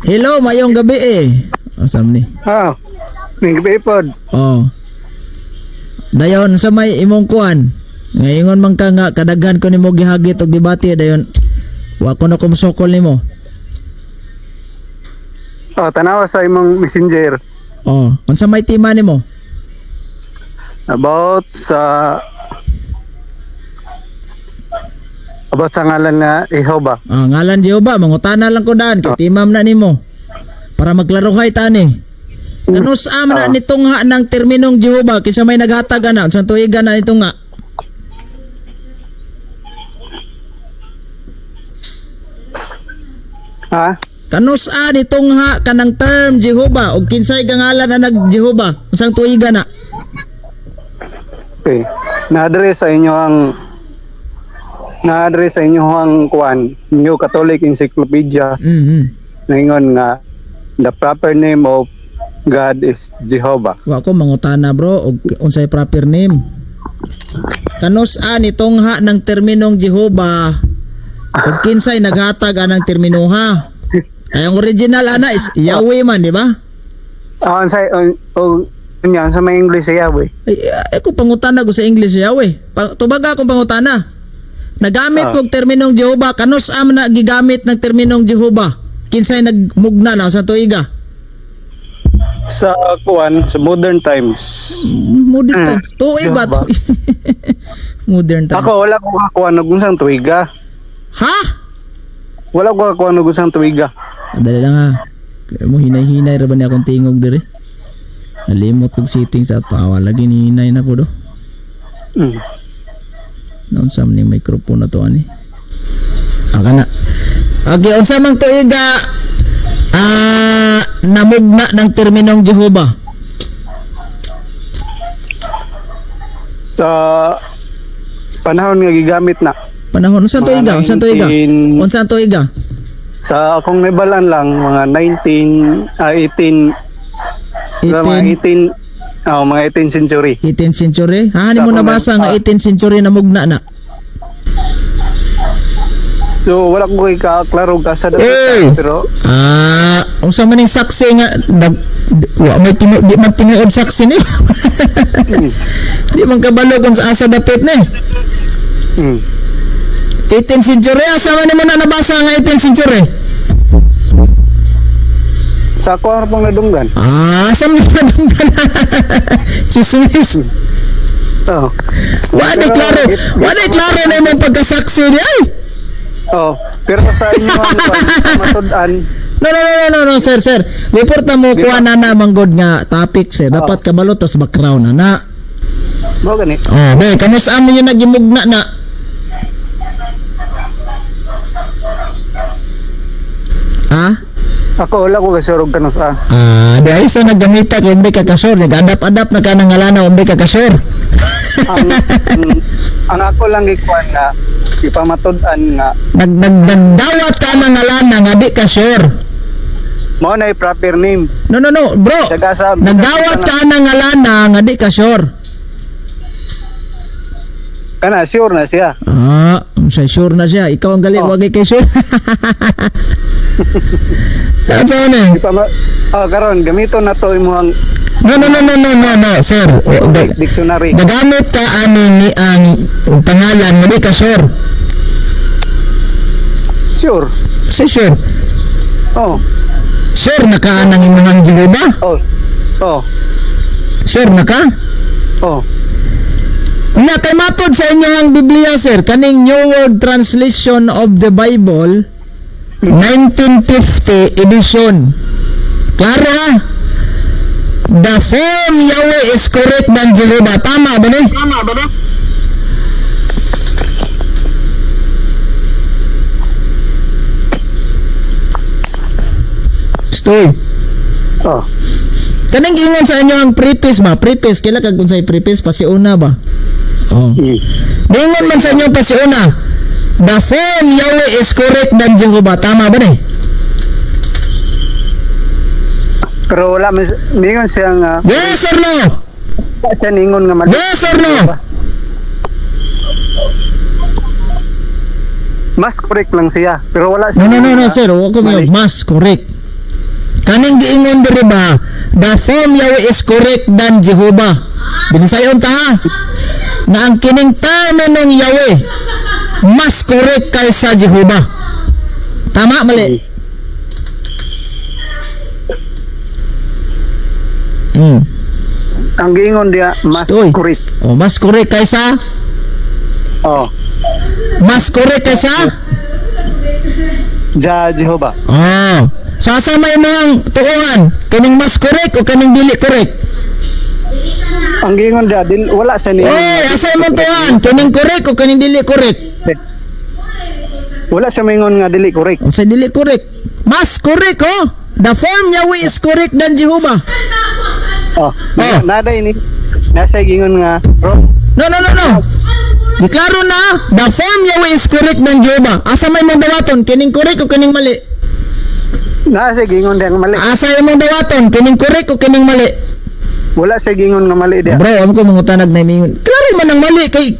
Hello, mayong gabi eh. Asam ni? Ah, ning gabi pod. Oh. Dayon sa may imong kuan. Ngayon man ka nga kadaghan ko nimo gihagit og debate dayon. Wa ko na kumsokol nimo. Oh, tanawa sa imong messenger Oh, unsa may tema nimo? About sa ngalan nga Jehovah. Ah, ngalan Jehova, mangutana lang ko daan kay timam na nimo. Para magklarohay tani. Kanus man na nitungha ng terminong Jehova kinsa may naghatag ana unsang tuigan na nitungha? Ha? Kanus a nitungha kanang term Jehova og kinsay gangalan na nag Jehova unsang tuigan na? Okay. Na-address sa inyo ang kuan, New Catholic Encyclopedia, Ningon nga the proper name of God is Jehovah. Wa ko mangutana, bro, og unsay proper name. Kanus a nitungha ng terminong Jehova og kinsay naghatag anang terminoha? Kaya ang original ana is Yahweh man, di ba? Ah, unsay on oh, unya sa may English sa Yahweh. Ay, ay ko pangutana ko sa English Yahweh. Tubaga akong pangutana. Nagamit og terminong Jehova, kanus a man na gigamit ng terminong Jehova? Kinsay nagmugna na sa tuiga? Sa kuan, sa modern times. Modern time. Tuig ba? Jehova. Modern time. Ako wala ko kakuan og unsang tuiga. Ha? Wala ko kakuan og unsang tuiga. Dali lang ha. Kaya mo hinay-hinay ra ba niya akong tingog diri? Nalimot kog sitting sa tawa lagi ni hinay na ko do. Naunsa man ni microphone na to ani. Ah, kana. Okay, unsa mang tuiga namugna ng terminong Jehova? Sa panahon nga gigamit na. Panahon unsa Mga tuiga? Unsa tuiga? 19 Unsa tuiga? Sa akong nabalan lang mga 19 ah 18 sa mga 18 18 oh, mga 18th century. 18th century? Ha, ni mo Sa akong nabasa nga 18th century namugna na. So wala ko kay ka klaro ka sa Hey! pero Ah, unsa man ning saksi nga nag, wa may di man tinuod saksi ni. Di man kabalo kung sa asa dapit ni. 18th century, asa man nimo na nabasa nga 18th century? Sa ako ang pong nadunggan. Ah, asa man nadunggan? Chismis. Oh. Wa di klaro. Wa di klaro na imong pagkasaksi di ay. Oh, pero sa inyo ang kuan, matud-an No, no, no, no, no, no, sir, sir. Before ta mo kuha na na manggod nga topic, sir. Dapat kabalo tas background na na. mo gani. Oh, be, kamusta mo yung nagimugna na? Ha? Ako wala ko kasurog kanus ah. Ah, di ay sa naggamita kay umbi ka kasur, nag-adapt-adapt na ka ng ngalana umbi ka kasur. Ang ako lang gikuan nga ipamatud-an nga Nag nag nagdawat ka ng ngalana nga di ka sure. mao na proper name. No, no, no, bro. Sagasa Nagdawat ka ng ngalana nga di ka sure. Kana sure na siya. Ah, sa sure na siya. Ikaw ang gali, Oh. wag kay sure. Sa na? Ipama oh, karon gamiton na to imong No, no, no, no, no, no, no, sir. O, dictionary. Gagamit ka ani ni ang pangalan nga di ka sure. Sure. Si sure. Oh, Sure na ka anang imong Jehova? oh. Oh, Sure na ka? oh. Na kay matod sa inyo ang Biblia, sir, kaning New World Translation of the Bible 1950 edition. Klaro ha? The form Yahweh is correct than Jehovah. Tama ba ni? Tama ba na? Stoy. Oh. Kanang giingon sa inyo ang preface ba? Preface, kila kag unsay preface pasiuna ba? Oh. Giingon man sa inyo pasiuna. The form Yahweh is correct than Jehovah. Tama ba ni? Pero wala man ningon siya nga Yes or no? wala siya ningon nga mali. Yes or no? Mas correct lang siya. Pero wala siya. No, no, no, ningon no, nga sir. Huwag ko mali. may mas correct. Kaning giingon diri ba, the form Yahweh is correct than Jehovah. Binisayon ta ha. Na ang kining terminong Yahweh mas correct kaysa Jehovah. Tama, mali? Ang giingon diya mas Uy. Correct. Oh, mas correct kaysa Oh, mas correct kaysa Ja Jehovah. Oh. So asa may mga tuohan? Kaning mas correct o kaning dili correct? Ang giingon diya dil, wala sa niya. Eh, asa imong tuohan? Kaning correct o kaning dili correct? Wala siya maingon nga dili correct. Unsa dili correct? Mas correct, oh. The form Yahweh is correct than Jehovah. Oh, Oh. Naday ni nasa giingon nga wrong. No, no, no, no. Giklaro na, the form Yahweh is correct than Jehovah. Asa may mong dawaton? Kining correct o kining mali? Nasa giingon diya nga mali. Asa imong dawaton? Kining correct o kining mali? Wala siya giingon nga mali diya. Bro, am ko mangutanag na mingon. Klaro man ang mali kay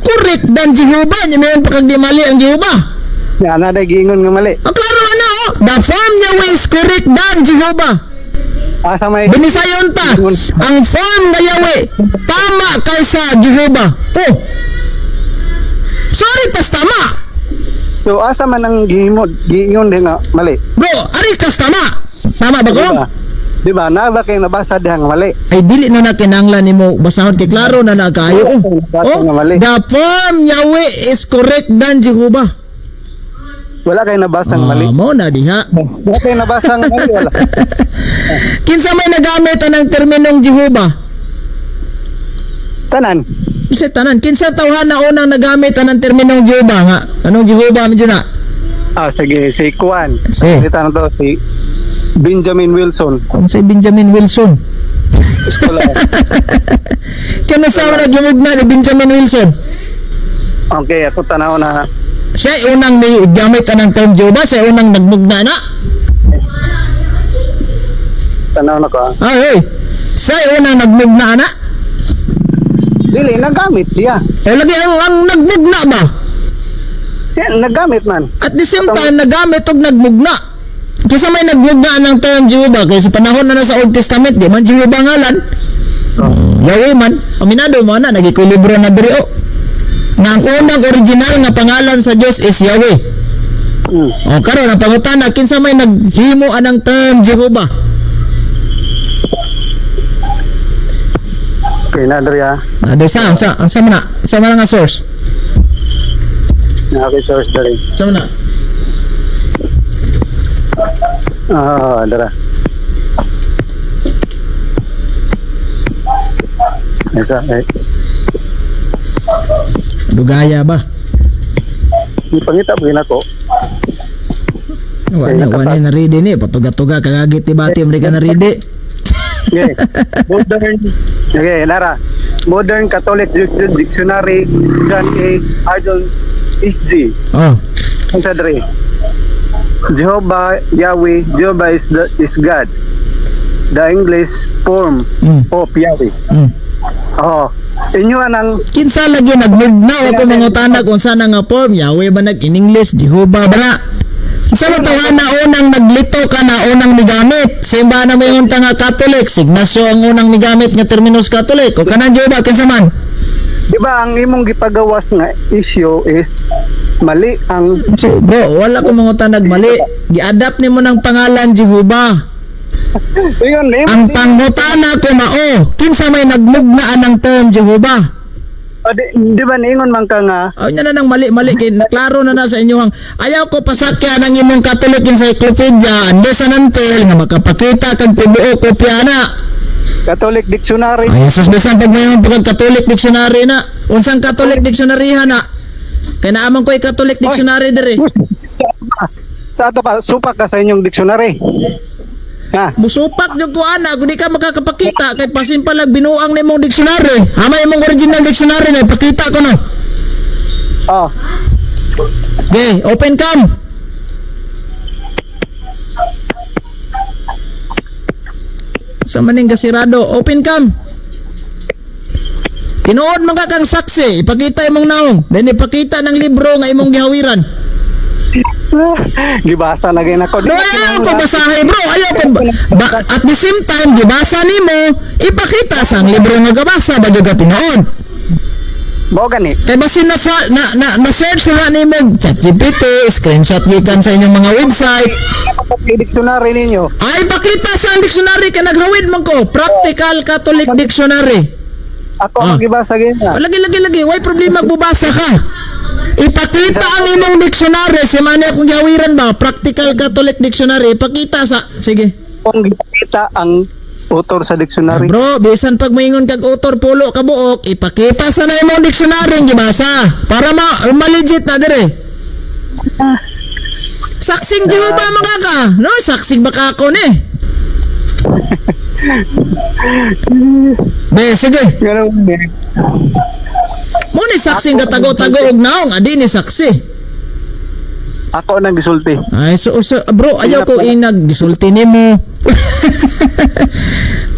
correct than Jehovah. Nya mayon pa kag di mali ang Jehovah. Ya, naday giingon nga mali. Ang klaro na, oh. The form Yahweh is correct than Jehovah. Asa may Binisayon ta. Ang form nga Yahweh tama kaysa Jehovah. Oh. Sorry, tas tama. So asa man ang gihimo giingon diya nga mali. Bro, ari kas tama. Tama ba ko? Diba? Diba? Na ba kay nabasa diha nga mali? Ay dili na na kinahanglan nimo basahon kay klaro na na kaayo. Oh. Nabasa Oh, nga mali. the form Yahweh is correct than Jehovah. Wala kay nabasa nga mali. Ah, mo na diha. Wala kay nabasa nga mali wala. Kinsa may nagamit anang terminong Jehovah? Tanan. Bisa tanan, kinsa tawhan na unang nagamit anang terminong Jehovah nga? Anong Jehovah medyo na? Ah, sige, si Kuan. Si. Kita na to si Benjamin Wilson. Kung si Benjamin Wilson. Scholar. Kano sa mga nagyumugna ni Benjamin Wilson? Okay, ako tanaw na. Siya unang ni gamit anang term Jehovah, siya unang nagmugna na. Tanaw na ko. Ah. Ah, hey. Siya unang nagmugna na. Dili nagamit siya. Eh, lagi ang nagmugna ba? Siya nagamit man. At the same time, nagamit og nagmugna. Kaysa may nagmugna ng term Jehovah, kaysa panahon na sa Old Testament, di man Jehovah ngalan. Oh. Yahweh man, aminado mo na, nag-equilibrio na diri oh. Nga ang unang original nga pangalan sa Dios is Yahweh. O karon ang pangutana, kinsa may naghimo anang term Jehovah? Okay na diri ah. Ado sa ang sa man na, sa man nga source. Na okay source diri. Sa man na. Ah, dara. Isa, eh. Dugaya ba? Ipangita ba nako? Wa na na ready ni patuga-tuga kagagit ti bati mo ka na ready. Okay. Modern. Okay, nara. Modern Catholic Dictionary, John A. Ardon S.G. Oh. Unsa diri? Jehovah Yahweh, Jehovah is God. The English form of Yahweh. Oh, inyo anang Kinsa lagi nagmugna o kung mangutana kung sana nga form Yahweh ba nag in English Jehovah ba na? Kinsa man tawa na unang naglito ka na unang migamit? Simba na may unta nga Catholic, si Ignacio ang unang migamit nga terminos Catholic. O kanang Jehovah kinsa man? Di ba ang imong gipagawas nga issue is mali ang So, bro, wala ko mangutana mali. Gi-adapt nimo ng pangalan Jehovah. Ingon imo Ang pangutana ko mao, kinsa may nagmugna anang term Jehovah? Di ba niingon man ka nga Ay na nang mali-mali kay klaro na na sa inyo ang ayaw ko pasakya ng imong Catholic Encyclopedia ando sa nantel nga makapakita kag tibuok kopya na. Catholic Dictionary. Ay sus, bisan pag mayon pag Catholic Dictionary na. Unsang Catholic Dictionary ha na? Kay naaman ko ay Catholic Dictionary diri. Sa ato pa supak ka sa inyong dictionary. Ha? Musupak jud ko ana kung di ka makakapakita kay pasin palag binuang nimong dictionary. Ama imong original dictionary na ipakita ko no. Oh. Okay, open cam. Sa maning kasirado, open cam. Tinuod man ka kang saksi, ipakita imong naong, then ipakita ng libro nga imong gihawiran. Gibasa na gay nako. No, ayaw ko basahin, bro. Ayaw ko ba, at the same time gibasa nimo, ipakita sa ang libro nga gabasa ba jud ka tinuod. Mao gani. Kay basin na sa na na, na search na nimo ChatGPT, screenshot gikan sa inyong mga website. Sa dictionary ninyo. Ay, pakita sa ang dictionary kay naghawid man ko. Practical Catholic Dictionary. Ako Ah. ang gibasa gay na. Lagi, lagi, lagi, way problema magbabasa ka. Ipakita ang imong dictionary si mani akong gihawiran ba? Practical Catholic Dictionary, ipakita sa, sige. Kung gipakita ang author sa dictionary. Bro, bisan pag moingon kag author pulo ka buok, ipakita sa na imong dictionary ang gibasa para ma ma-legit na dire. Saksing Jehova mga ka. No, saksing baka ako ni. Be, sige. Ganun eh. Mo ni saksing katago-tago og naong, adi ni saksi. Ako nang gisulti. Ay, so, bro, ayaw ko inag gisulti nimo.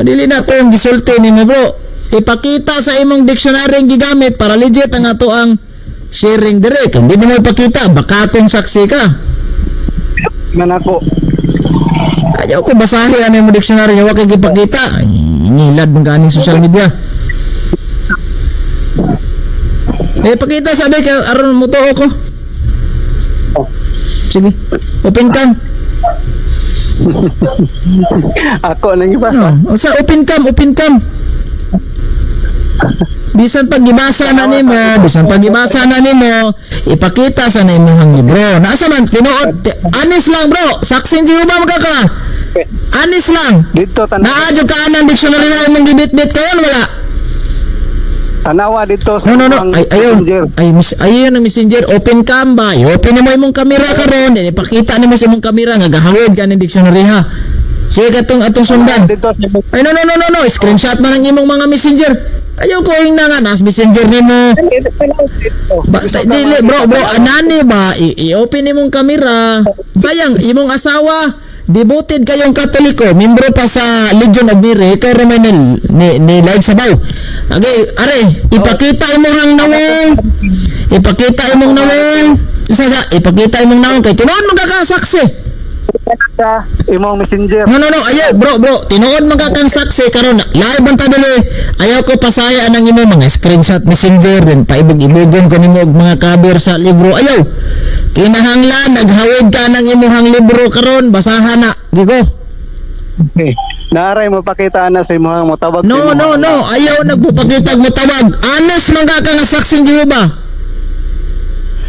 Dili na to yung gisulti nimo, bro. Ipakita sa imong dictionary ang gigamit para legit ang ato ang sharing dire. Kung di mo ipakita, baka akong saksi ka. Man ako. Ayaw ko basahin ano yung dictionary niya, wa kay gipakita. Ay, ngilad ng ganing social media. Eh, pakita sabi ka, aron mo to ko. Sige. Open cam. Ako nang gibasa. No, sa open cam, open cam. Bisan pag gibasa na nimo, bisan pag gibasa na nimo, ipakita sa na imong libro. Naasa man tinuod, anis lang, bro. Saksing Jehova magka. Anis lang. Dito tanawa, Naa jud ka anang dictionary na imong gibitbit kayon wala. Tanawa dito sa No, no, no. imong Ay, ayun. messenger. Ay, ayun ang messenger. Open cam ba? I-open mo imong kamera karon. Then ipakita nimo sa imong kamera nga gahawid ka ning dictionary ha. Sige katong atong sundan. Dito sa Ay, no, no, no, no, no. Screenshot man ang imong mga messenger. Ayaw ko ing na nga, nas messenger nimo. Ba, dili, bro, bro, anani ba? I-open imong kamera. Sayang, imong asawa, devoted kayong Katoliko, membro pa sa Legion of Mary, ikaw ramay ni Live Sabaw. Okay, are, ipakita imong ang nawong. Ipakita imong nawong. Isa sa, ipakita imong nawong kay tinuod man ka saksi. Sa imong messenger. No, no, no, ayaw, bro, bro. Tinuod man ka kang saksi karon. Live man ta dali. Ayaw ko pasaya ang imong mga screenshot messenger then paibog-ibogon ko nimo og mga cover sa libro. Ayaw. Kinahanglan naghawid ka ng imong libro karon, basahan na. Gigo. Okay. Naaray mo pakita na sa imong motawag sa No, imong no, no. Ayaw nagpapakita mo tawag. Anas man ka nga saksing Jehova.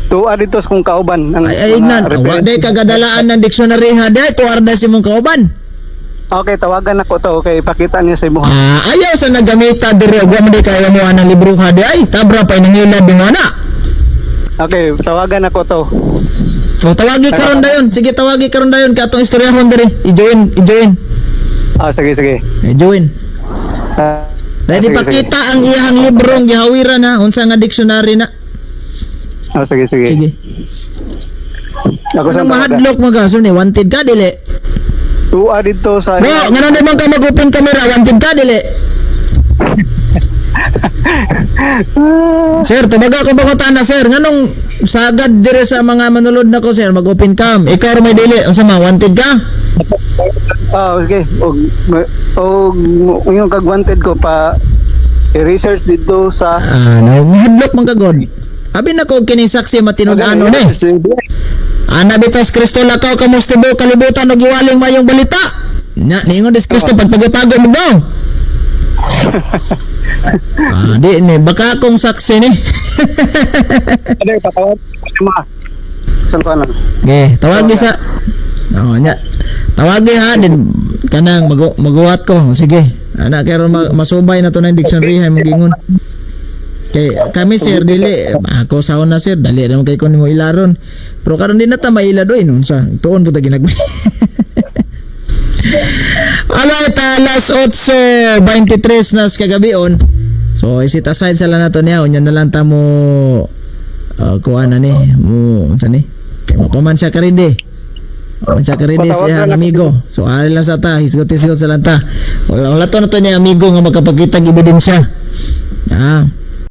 Tuwa dito sa kong kauban ang Ay, ay mga nan, wa reference. day kagadalaan ng dictionary ha, day tuwarda si mong kauban. Okay, tawagan ako to. Okay, ipakita niya sa imong. Ah, ayaw sa nagamita dire ug wa man day kaya mo anang libro ha, day. Ay, tabra pa nangilad mo na. Okay, tawagan ako to. So tawagi karon dayon. Sige, tawagi karon dayon kay atong istoryahon diri. I-join, i-join. Ah, sige, sige. I-join. Ah, Dahil sige, ipakita ang iyang librong gihawiran ha, unsa nga dictionary na. Ah, sige, sige. Sige. Ako sa Anong mahadlok mo ka? So, ni wanted ka dili. Tuwa dito sa Bro, ngano di man ka mag-open camera, wanted ka dili. Sir, tubaga ko ba na, sir? Nganong sagad dire sa mga manulod nako, sir, mag-open cam. Ikaw ra may dili, unsa man wanted ka? Ah, okay. Og og yung kag wanted ko pa i-research dito sa Ah, no, mahadlok man ka god. Abi na ko kining saksi matinud-ano ni. Ana bitas Kristo lakaw kamo sa tibuok kalibutan og giwaling mayong balita. Na niingon des Kristo pagtago-tago mo daw. Ah, di ni baka akong saksi ni. Ano, patawag ko si ma. Saan ko ano? Okay, tawagi sa. Oh, nya. Tawagi ha din kanang maguwat ko. Sige. Ana kay aron masubay na to ng dictionary hay magingon. Kay kami, sir, dili ako sa una, sir, dali naman kay ko nimo ilaron. Pero karon di na ta maila doy nun sa tuon po ta ginagmay. Alright, alas 8:23 na sa kagabion. So, isit aside sa lang nato niya, unya na lang ta mo kuha na ni mo unsa ni? Kay mo pa man siya karide. Man siya karide Patawag siya na ang lang. amigo. So, ari lang sa ta, hisgot-hisgot sa lang ta. Wala wala to na to niya amigo nga makapagkita og ebidensya. Ah.